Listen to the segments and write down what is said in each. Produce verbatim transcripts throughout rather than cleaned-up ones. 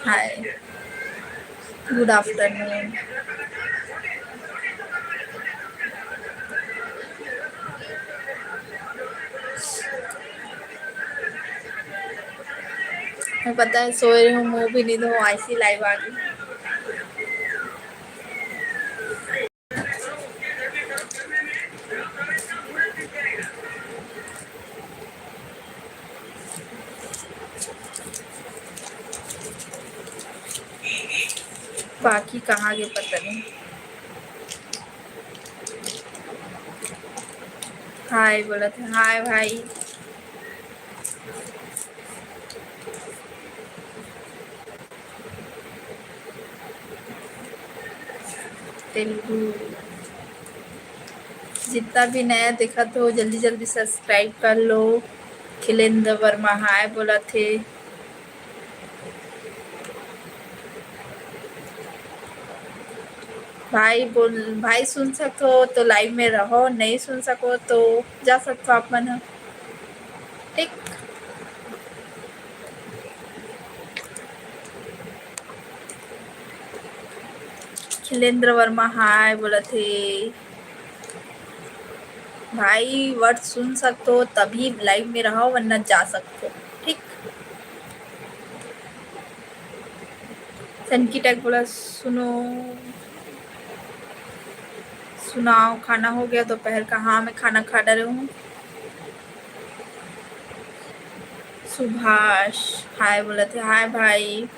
Hi. Good afternoon. मैं पता है सो रही हूँ, मुंह भी नहीं धो, ऐसी लाइव आ गई। बाकी कहाँ गए पता नहीं। हाय बोलत हे, हाय भाई। तेलुगु जितना भी नया देखत हो, जल्दी जल्दी subscribe कर लो। खिलेंद्र वर्मा हाय बोलत हे। भाई बोल, भाई सुन सकत हो तो लाइव में रहो, नहीं सुन सको तो जा सकत हो आप मन ह। ठीक। खिलेंद्र वर्मा हाय बोलत हे। भाई, word सुन सकत हो तभी लाइव में रहो, वरना जा सकत हो। ठीक। सनकी टेक बोला, सुनो, सुनाओ, खाना हो गया दोपहर का? हाँ, मैं खाना खा डरे हूँ। सुभाष हाय बोलत हे, हाय भाई।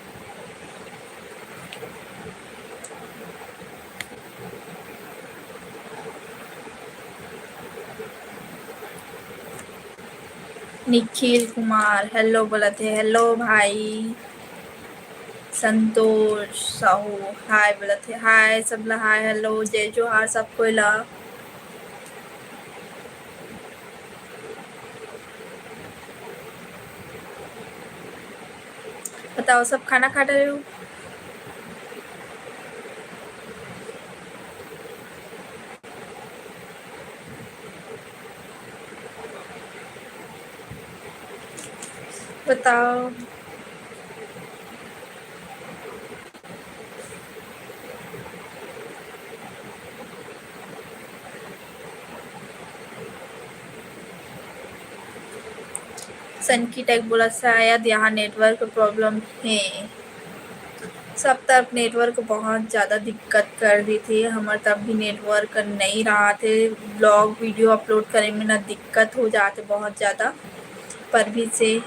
निखिल कुमार हेलो बोलत हे, हेलो भाई। संतोष साहू हाय बोलत हे, हाय सबला, हाय हेलो, जय जोहार सब कोई ला। बताओ, सब खाना खा रहे हो? बताओ। सनकी टेक बोला, शायद यहाँ network problem हे। सब तरफ network बहुत ज़्यादा दिक्कत कर देथे, हमर तरफ भी network नइ रहत हे। Vlog video upload करे में ना दिक्कत हो जाथे बहुत ज़्यादा, पर भी से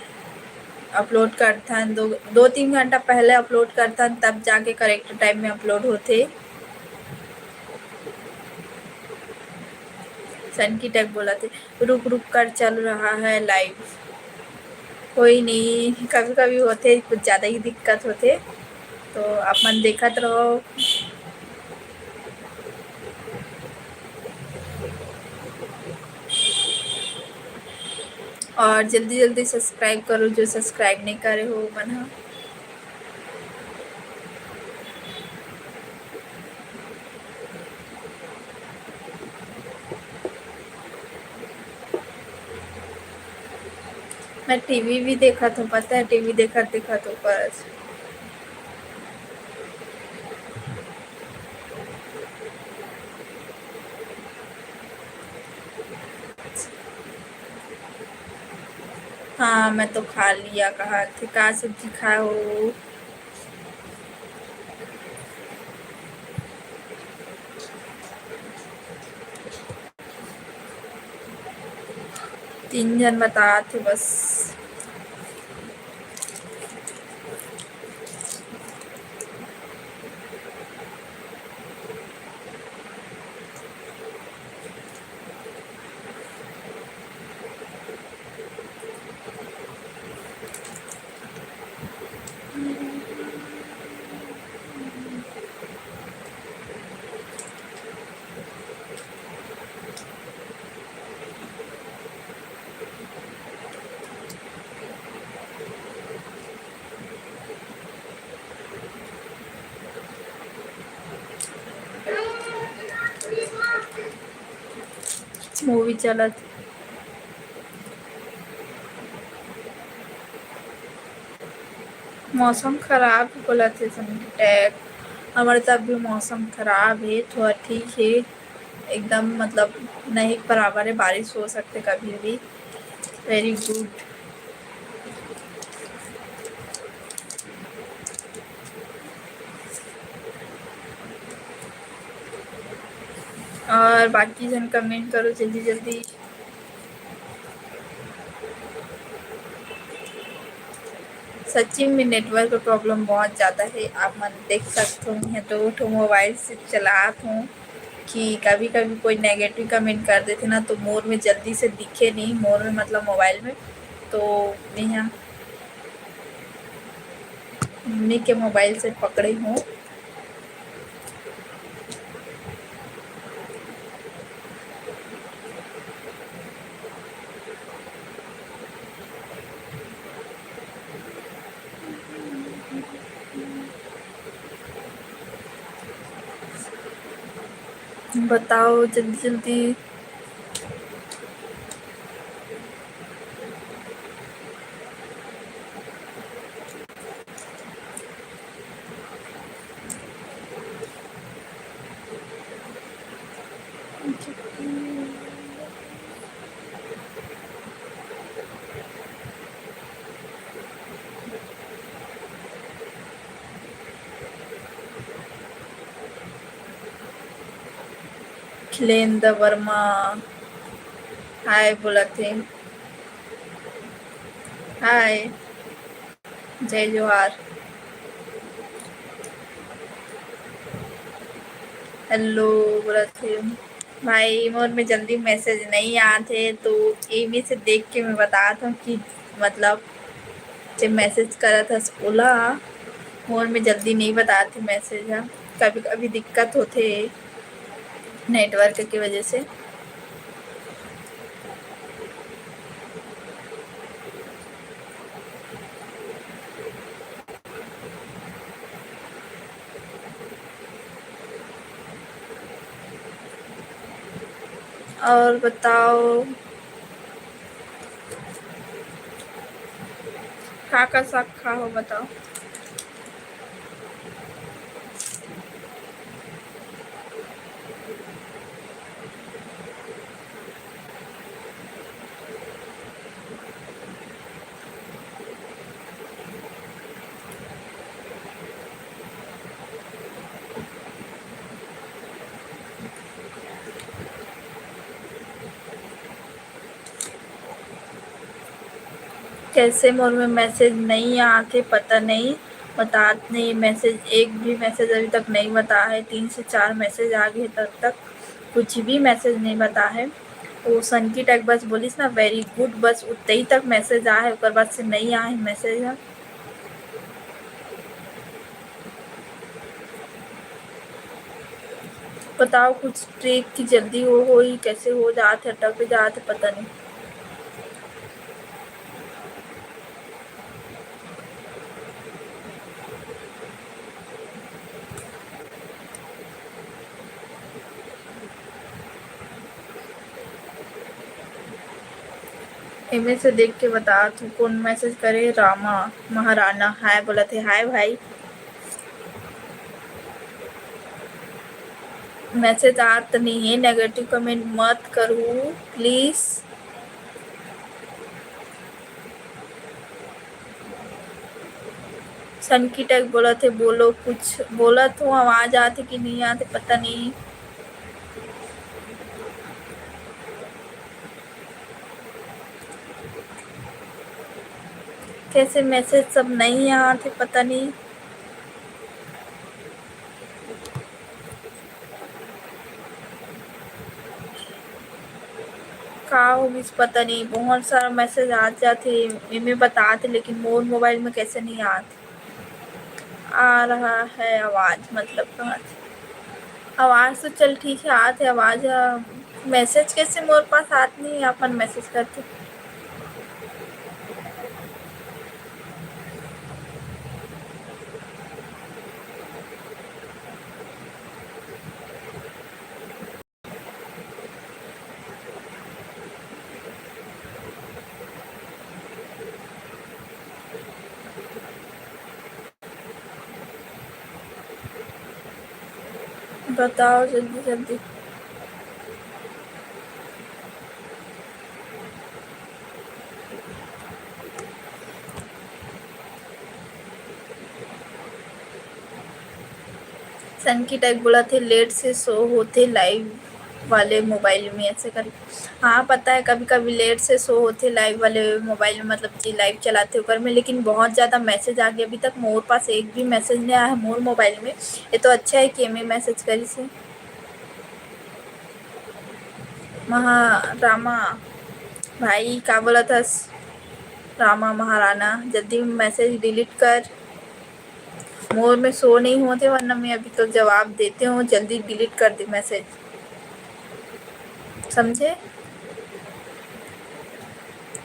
upload करथन, दो, दो तीन घंटा पहले upload करथन, तब जाके correct time में upload होथे। सनकी tech बोलत हे, "रुक रुक कर चल रहा है live।" कोई नहीं, कभी-कभी होथे, कुछ ज़्यादा ही दिक्कत होथे, तो आप मन देखत रहो और जल्दी-जल्दी subscribe करो, जो subscribe नहीं करे हो मन ह। मैं टीवी भी देखत हूँ, पता है, टीवी देखत देखत ऊपर। हाँ, मैं तो खा लिया। कहा थे, का सब्जी खाए हो? तीन झन बतात हे बस। मूवी चलत। मौसम खराब बोलत हे सनकी tech। हमर तरफ भी मौसम खराब हे, थोड़ा ठीक हे, एकदम मतलब नहीं बराबर हे, बारिश हो सकथे कभी भी। Very good। और बाकी झन comment करो जल्दी जल्दी। सच्ची में network problem बहुत ज़्यादा हे, आप मन देख सकत हो। मैं तो ठो mobile से चलात हूँ कि कभी-कभी कोई negative comment कर देथे ना, तो मोर में जल्दी से दिखे नहीं, मोर में मतलब mobile में, तो मैं यहाँ मम्मी के mobile से पकड़े हूँ। बताओ जल्दी जल्दी। खिलेंद्र वर्मा hi बोलत हे। Hi, जय जोहार। Hello बोलत हे। भाई, मोर में जल्दी message नहीं आत हे, तो एमे से देख के मैं बतात हूँ कि मतलब जे message करत हस ओला, मोर में जल्दी नहीं बतात हे message ह। कभी-कभी दिक्कत होथे network के वजह से। और बताओ, का का साग खाहो, बताओ। कैसे मोर में message नहीं आत हे, पता नहीं, बतात नहीं message, एक भी message अभी तक नहीं बता है। तीन से चार message आ गए, तब तक कुछ भी message नहीं बता है। वो सनकी टैग बस बोलिस ना, very good, बस उतई तक message आ है, ओकर बाद से नहीं आ है message ह। बताओ कुछ trick कि जल्दी हो होई, कैसे हो जात है, अटक जात है, पता नहीं। एमे से देख के बता तू कौन message करे। रामा महाराणा हाय बोलत हे, हाय भाई। Message आत नहीं है, negative comment मत करू please। सनकी टैग बोलत हे, बोलो कुछ, बोलत हूँ, आवाज आत हे कि नहीं आत हे, पता नहीं। कैसे message सब नहीं आत हे, पता नहीं। का होगिस पता नहीं, बहुत सारा message आ जात हे, एमे बतात हे, लेकिन मोर mobile में कैसे नहीं आत। आ रहा है आवाज, मतलब कहाँ से? आवाज तो चल ठीक है, आत है आवाज। अ, message कैसे मोर पास आत नहीं है, अपन message करते। बताओ जल्दी जल्दी। संकी टाइप बोलत हे, late से show होथे live वाले mobile में, ऐसे करके। हाँ, पता है, कभी-कभी late से show होथे live वाले mobile में, मतलब जे live चलाथे ओकर में, लेकिन बहुत ज़्यादा message आ गया। अभी तक मोर पास एक भी message नहीं आया है मोर mobile में। ये तो अच्छा है कि एमे message करिस हे। महा-, रामा भाई, का बोलत हस? रामा महाराणा, जल्दी message delete कर। मोर में show नहीं होते, वरना मैं अभी तो जवाब देते हूँ, जल्दी delete कर दे message, समझे?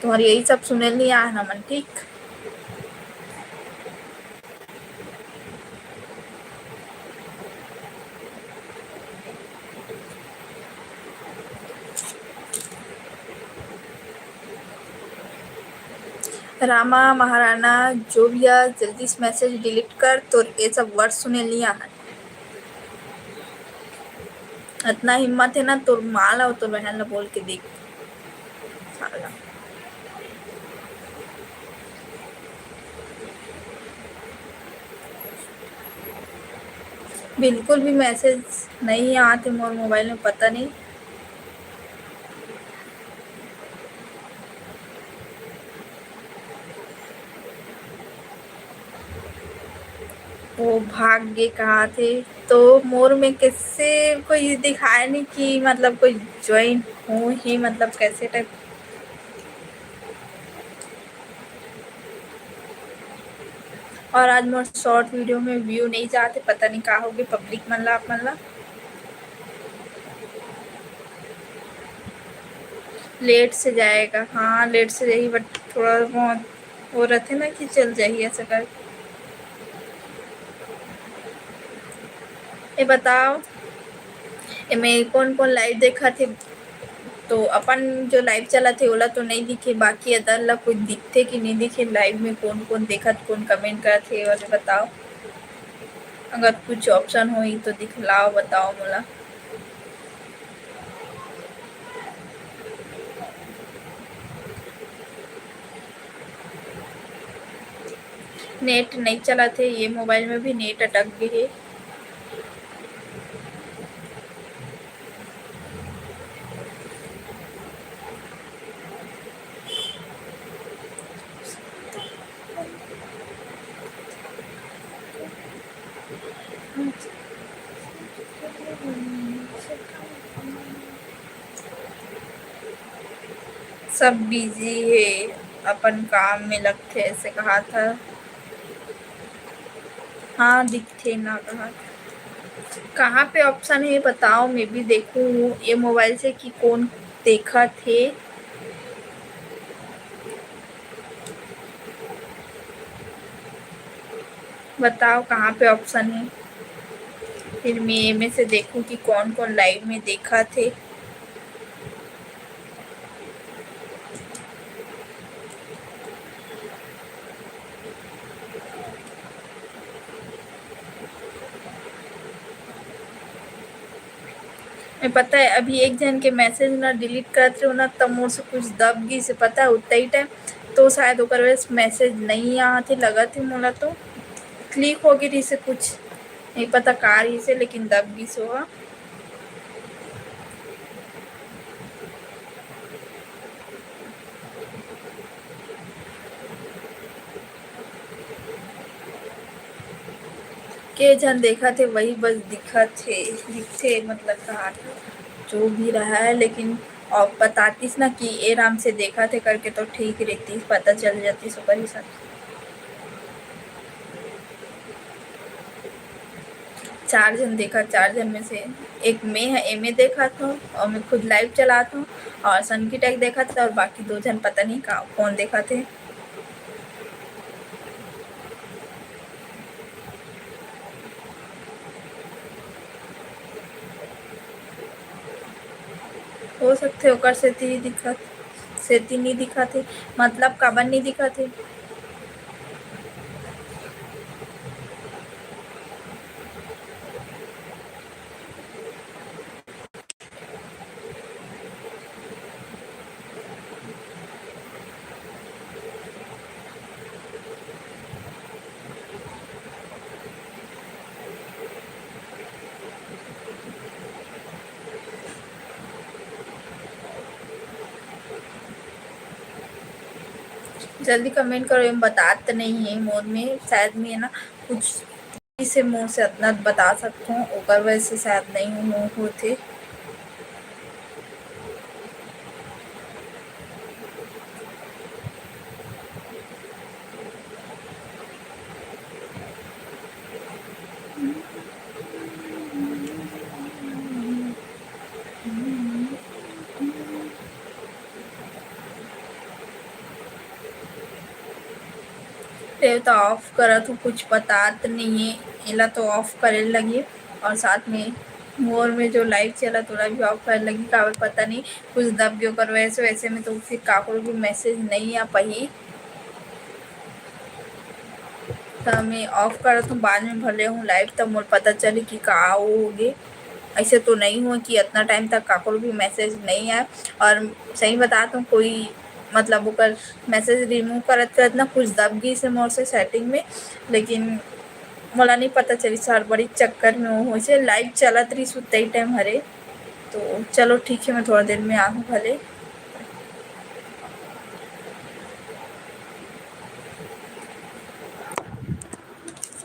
तुम्हारी यही सब सुने नहीं आया ना मन, ठीक? रामा महाराणा, जो भी है, जल्दी से message delete कर, तोर ये सब word सुने लिया है। इतना हिम्मत है ना, तोर माँ ला और तोर बहन ला बोल के देख। साला। बिल्कुल भी message नहीं आते मोर mobile में, पता नहीं। वो भाग गे कहा थे, तो मोर में कैसे कोई दिखाए नहीं कि मतलब कोई join हो ही, मतलब कैसे type। और आज मोर short video में view नहीं जाते, पता नहीं का होगे public मन ला, आप मन ला। Late से जाएगा, हाँ, late से जाही, but थोड़ा बहुत वो रथे ना कि चल जाही ऐसा कर। ये बताओ, एमे कौन कौन live देखत हे? तो अपन जो live चलत हे, ओला तो नहीं दिखे, बाकी other ला कुछ दिखथे कि नहीं दिखे live में, कौन कौन देखत, कौन comment करत हे, और बताओ। अगर कुछ option होही तो दिखलाओ, बताओ मोला। Net नहीं चलत हे, ये mobile में भी net अटक गे हे। सब busy हे, अपन काम में लगथे, ऐसे कहा था। हाँ, दिखथे ना कहा। कहाँ पे option हे बताओ, मैं भी देखूँ ये mobile से कि कौन देखत हे। बताओ कहाँ पे option हे, फिर मैं एमे से देखूँ कि कौन कौन live में देखत हे। मैं पता है अभी एक झन के message ना delete करत रहे ना, तब मोर से कुछ दब गई से पता है उतना ही time, तो शायद ओकर वजह से message नहीं आते लगत है मोला, तो click हो गई रही से कुछ नहीं पता का रही से, लेकिन दब गई से ओहा। के झन देखत हे, वही बस दिखत हे, दिखथे, मतलब, कहा जो भी रहा है, लेकिन और बतातीस ना कि ए राम से देखत हे करके, तो ठीक रहतीस, पता चल जातीस ओकर हिसाब से। चार झन देखत, चार झन में से एक मैं ह, एमे देखत हूँ और मैं खुद live चलात हूँ और सनकी टेक देखत हे और बाकी दो झन पता नहीं का, कौन देखत हे। हो सकथे ओकर सेती दिखत, सेती नी दिखत हे। मतलब काबर नी दिखत हे? जल्दी comment करो, एम बतात नहीं है मोर में, शायद मैं ना कुछ से मोर से अतना बता सकत हूँ, ओकर वजह से शायद नहीं हो-, होथे। तेल तो off करत हूँ, कुछ बतात नहीं है, एला तो off करे लगी और साथ में मोर में जो live चलत ओला भी off करे लगी, काबर पता नहीं कुछ दब गयो कर वैसे, वैसे में तो फिर काकरो भी message नहीं आ पाही। तो मैं off करत हूँ, बाद में भले हूँ live तब मोर पता चली कि का होगे। ऐसे तो नहीं हुआ कि इतना time तक काकरो भी message नहीं आए। और सही बतात हूँ, कोई मतलब ओकर message remove करत करत ना कुछ दब गई से मोर से setting में, लेकिन मोला नहीं पता चली, हड़बड़ी चक्कर में वो होइसे live चलत रही सुतई time हरे। तो चलो ठीक है, मैं थोड़ा देर में आहूँ भले।